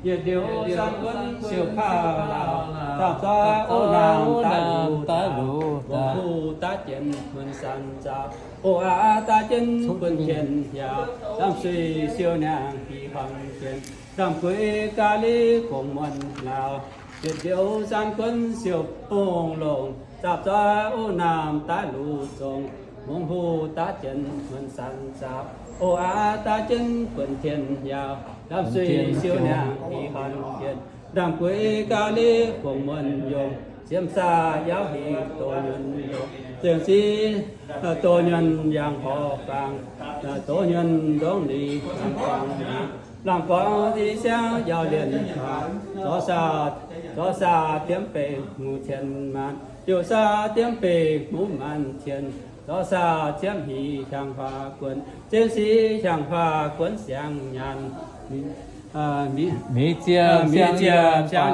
Yietc liuz san gunv siou kaav laauh, zaapc zoi o naamh daaih luc, longc huv daav jienv muonc san zaaux. O aav daav jienv bun tien hiaaux, lamh suiv siou niangh dih horngh jienh, lamh gueix ga'liv fongc muonc laauh. Yietc liuz san gunv siou bungx longc, zaapc zoi o naamh daaih luc zongc, longc huv daav jienv muonc san zaaux. O aav daav jienv bun tien hiaaux, lamh suiv siou niangh dih horngh jienh, lamh gueix ga'liv fongc muonc yongh, siem saa yauv hingh doz nyuonh longc, zengc sic doz nyuonh yangh horc faang, doz nyuonh ndongc liz yangh faang, laangh gorngv ziqc siangv yauh lienh faang, zorc saa, zorc saa diemv beih hmuc cien maanc, youh saa diemv beih hmuc maanc cien, zorc saa ziepv hmz hiaangx huaax guonc, zengc sic hiaangx huaax guonc siangx nyaanh. Mingh ziepc siangx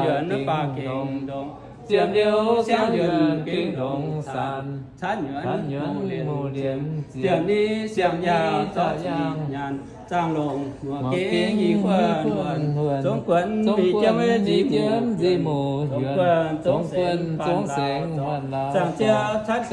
yuonx baac gengh ndongc, ziepc liuz siangx yuonx gengh ndongc saanc, caanv yuonx muc lienc ziepc, ni siangx yaangh zorqv nyaanh, zaangh longc muoc gengh i huonh huonh, zongv guonc mingh jienv nzic muc, zongv guonc zongv sengx huonh laauh, zaangh ziouv caanv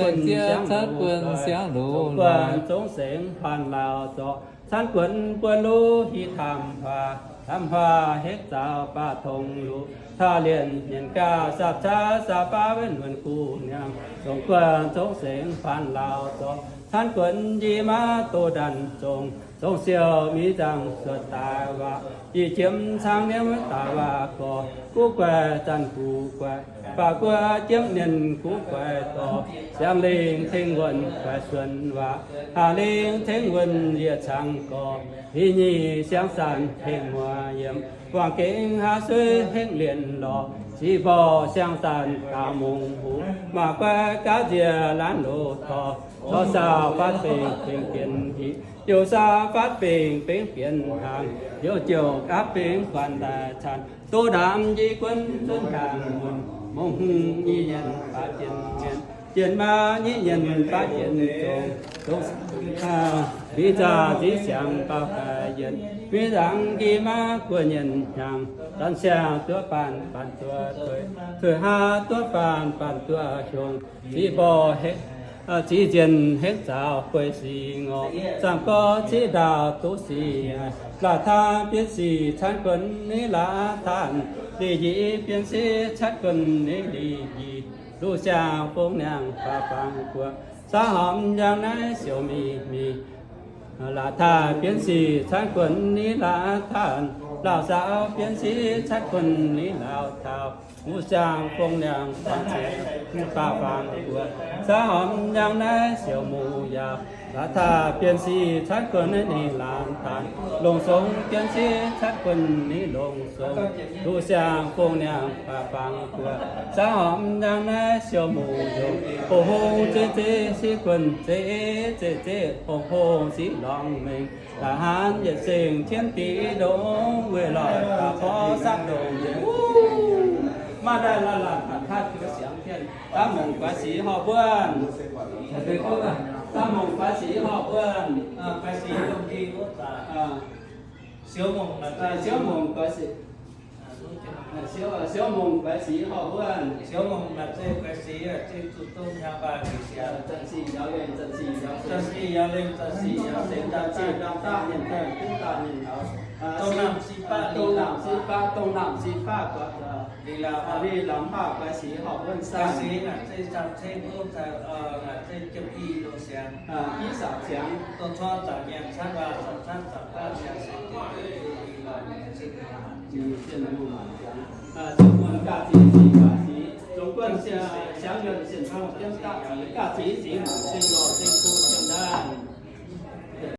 guonc siangx luc, zongv guonc zongv sengx huonh laauh zorc, caanv guonc buonv luv hieh tamv huaax, tamv huaax hekv zaaux baac tongx luc, taav lienh nyienc gaax saapv caav saapv baav wenv wuonc guv niangh, zongv guonc zongv sengx huonh laauh zorc, caanv guonc yie maav doz ndanc zongc, zongc siou miv nzangc suotc daaih waac, yie jiemv caangv niemv daaih waac gorx, guv guaix zanc guv guaix, faaux guoqv jiemv nienh guv guaix dorh, siangx lingh tengx wuonh guaix suonc waac, haaz lingh tengx wuonh yietc cangx gorx, hi nyic siangx zanc hengh muoz yiem, wangc gengh haav suiv hengh lienh lorz, ziqc mborqv siangx zanc gaax mungz huv, maaih guaix gaav nziex laanh loz torh, zorqv saau faatv bengx bengx bienx hic, youh saau faatv bengx bengx bienx hnaangx, youh jouh gaav bengx guanh daaih caan, doz ndaamv njiec guonv zunv hnyangx muonc, mongh hungh nyic nyienh baav jienv mienh, jienh maav nyic nyienh baav jienv zong, zong, mingh zaah nziv siangx baaux gaaix yienx, mingh nzangc nqi maav guoqv nyienh hnyangx, zanc siangx duqv baanh baanh duqv tuix, tuix haav duqv baanh baanh duqv hiongx, ziqc mborqv hekv, ziqc nzienh hekv zaaux guei sic ngorc, zaamc gorx ziqc ndaauh duqv sic, laac taanv bienx sic caanv guonx ni laac taanv, lih nyic bienx sic caanv guonx ni lih nyic, luv siangx fong niangh faaux fangx guoqv, saav hormx yangh naaiv siou mingh mingh, laac taanv bienx sic caanv guonx ni laac taanv, laauh saau bienx sic caanv guonx ni laauh taux, luv siangx fong niangh faaux fangx guoqv, saav hormx yangh naaiv siou muc yaauc, laac taanv bienx sic caanv guonx ni laauh taanv, longc songx bienx sic caanv guonx ni longc songx, luv siangx fong niangh faaux fangx guoqv, saav hormx yangh naaiv siou muc yongc, hongx hongx zeiv zeiv siqv guonx zeiv zeiv zeiv, hongx hongx siqv lorngx mengh, la'haanz yietc sengx tienv diqc ndongx, weic lorz daaih porv sapv ndongx nzengc. Maaih daaih la'laanh daaih taav joux siangx tien, daav mongc guaix sic horh buonv. Daav mongc guaix sic horh buonv. Siouv mongc guaix sic. Siouv, siouv mongc guaix sic horh buonv. Siouv mongc naaic zeiv guaix sic, zeiv zuqc dongh hnyangx-baaix liuz siangx. Zanc sic yaac lengh, zanc sic yaac sengx, zanc sic yaac sengx, zanc sic yaac daaih mienh daaih, daaih mienh taux. Dongh naamh sic baav, dongh naamh sic baav, dongh naamh sic baav guaix, liuz lamz baav guaix sic horh buonv saah. Guaix sic naaic zeiv zanc zeiv mbuov, naaic zeiv jiem i longx siangx. I saauc ziangx. Dongh corc zaangc nyanc camv waac, zaangc camv zaangc baav siangx se Ziouv muonh gaax sic, sic gaax sic, zongx guonv siangx yuonh sienx hlang jienv gaax sic, gaax sic sic mangc zingh lorh zingh kuv jienv ndaanh.